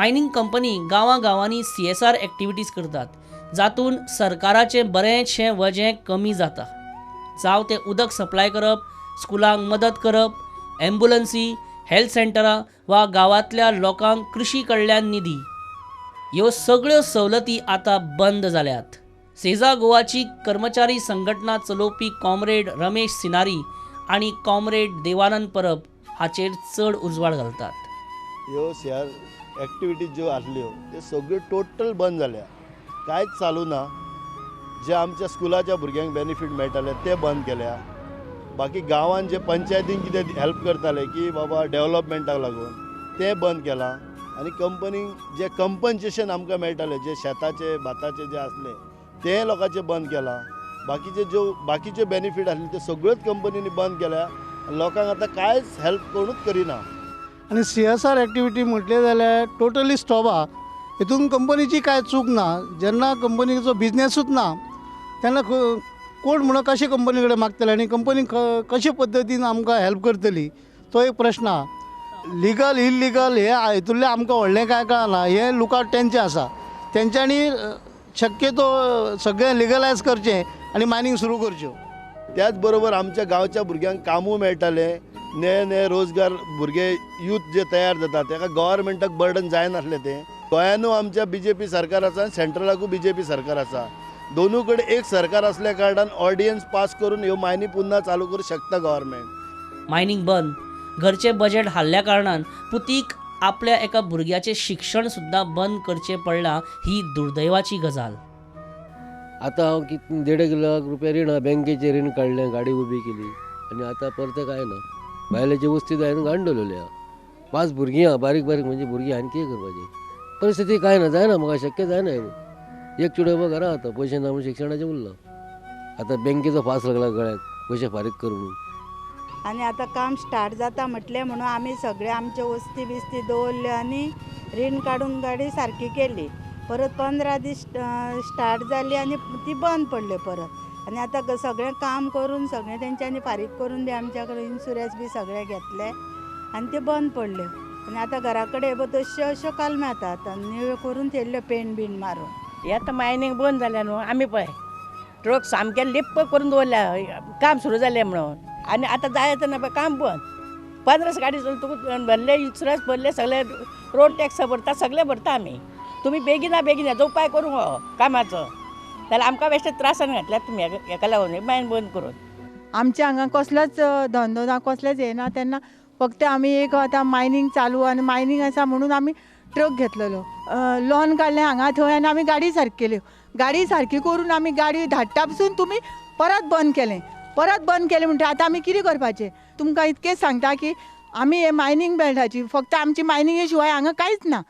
Mining company गांवां गांवांनी CSR activities करतात, जातून सरकाराचें बरेंचशें वजें कमी जाता. जावं तें उदक सप्लाय करप, स्कुलांक मदत करप, एम्बुलन्सी, हेल्थ सेंटरां वा गांवांतल्या लोकांक कृशी कडल्यान निधी. ह्यो सगळ्यो सवलती आतां बंद जाल्यात. सेजा गोवाची कर्मचारी संघटना चलोवपी कॉम्रेड रमेश सिनारी आनी कॉम्रेड देवानंद परब हाचेर चड उजवाड घालतात. ह्यो सीएसआर एक्टिविटीज ज्यो आसल्यो त्यो सगळ्यो टोटल बंद जाल्या. कांयच चालू ना. जे आमच्या स्कुलाच्या भुरग्यांक बेनिफीट मेळटाले ते बंद केल्या. बाकी गांवांत जे पंचायतीन कितें हेल्प करताले की बाबा डेवलपमेंटाक लागून तें बंद केलां. आनी कंपनीक जे कंपन्सेशन आमकां मेळटालें, जे शेताचे भाताचे जे आसले तें लोकांचें बंद केलां. बाकीचे ज्यो बाकीचे बेनिफीट आसले ते सगळ्योच कंपनींनी बंद केल्या. लोकांक आतां कांयच हेल्प कोणूच करिना. आनी सीएसआर एक्टिविटी म्हटलें जाल्यार टोटली स्टॉप आहा. हितून कंपनीची कांय चूक ना. जेन्ना कंपनीचो बिजनेसूच ना तेन्ना कोण म्हणून कशें कंपनी कडेन मागतले आनी कंपनी कशे पद्दतीन आमकां हेल्प करतली, तो एक प्रश्न आहा. लिगल इलिगल हे हितूंतलें आमकां व्हडलें कांय कळना. हें लुकआवट तेंचें आसा. तेंच्यांनी शक्यतो सगळें लिगलायज करचें आनी मायनींग सुरू करच्यो. त्याच बरोबर आमच्या गांवच्या भुरग्यांक कामूय मेळटालें. नवे नवे रोजगार भुरगे यूथ जे तयार जाता ताका गव्हर्मेंटाक बर्डन जायनासलें. तें गोंयानूय आमच्या बीजेपी सरकार आसा आनी सेंट्रलाकूय बीजेपी सरकार आसा. दोनूय कडेन एक सरकार आसल्या कारणान ऑर्डिनन्स पास करून ह्यो मायनी पुन्हा चालू करूं शकता गव्हर्मेंट. मायनींग बंद, घरचें बजेट हाल्ल्या कारणान पुतीक आपल्या एका भुरग्याचें शिक्षण सुद्दां बंद करचें पडलां, ही दुर्दैवाची गजाल. आतां हांव कित 1.5 लाख रुपया रीण आहा, बँकेचें रीण काडलें, गाडी उबी केली आनी आतां परतें कांय ना. बायलेची वस्ती हांवें घाण दवरलेली आहा. पांच भुरगीं आहा, बारीक बारीक, म्हणजे भुरगीं आनी कितें करपाचें? परिस्थिती कांय ना, जायना म्हाका, शक्य जायना. एक चेडूं घरा आतां पयशे ना म्हणून शिक्षणाचें उरलां. आतां बँकेचो फास लागला गळ्याक, पयशे फारीक कर म्हणून. आनी आतां काम स्टार्ट जाता म्हटलें म्हणून आमी सगळे आमच्यो वस्ती बिस्ती दवरल्यो आनी रीण काडून गाडी सारकी केली. परत 15 दीस स्टार्ट जाली आनी ती बंद पडली परत. आनी आतां सगळें काम करून सगळें तेंच्यांनी फारीक करून बी आमच्या कडेन इन्शुरन्स बी सगळें घेतलें आनी त्यो बंद पडल्यो. आनी आतां घरा कडेन हे तश्यो अश्यो कलम्यो आतां आतां निव्यो करून थेयल्ल्यो पेंट बीन मारून. हे आतां मायनींग बंद जालें न्हू, आमी पळय ट्रक सामके लिप्प करून दवरल्या काम सुरू जालें म्हणून. आनी आतां जाय ना पळय काम बंद. 15 गाडी चल तुका भरले, इन्शुरन्स भरले, सगळे रोड टॅक्स भरता, सगळे भरता आमी. तुमी बेगिना बेगीन हेजो उपाय करूंक हो कामाचो, जाल्यार आमकां बेश्टे त्रासान घातल्यात तुमी हेका लागून मायन बंद करून. आमच्या हांगा कसलोच धंदो ना, कसलेच हें ना. तेन्ना फक्त आमी एक आतां मायनींग चालू आनी मायनींग आसा म्हणून आमी ट्रक घेतलेलो. लॉन काडलें हांगा थंय आनी आमी गाडी सारकी केल्यो. गाडी सारकी करून आमी गाडी धाडटा पसून तुमी परत बंद केलें. परत बंद केलें म्हणटकीर आतां आमी कितें करपाचें? तुमकां इतकेंच सांगता की आमी हे मायनींग बेल्टाची, फक्त आमची मायनिंगे शिवाय हांगा कांयच ना.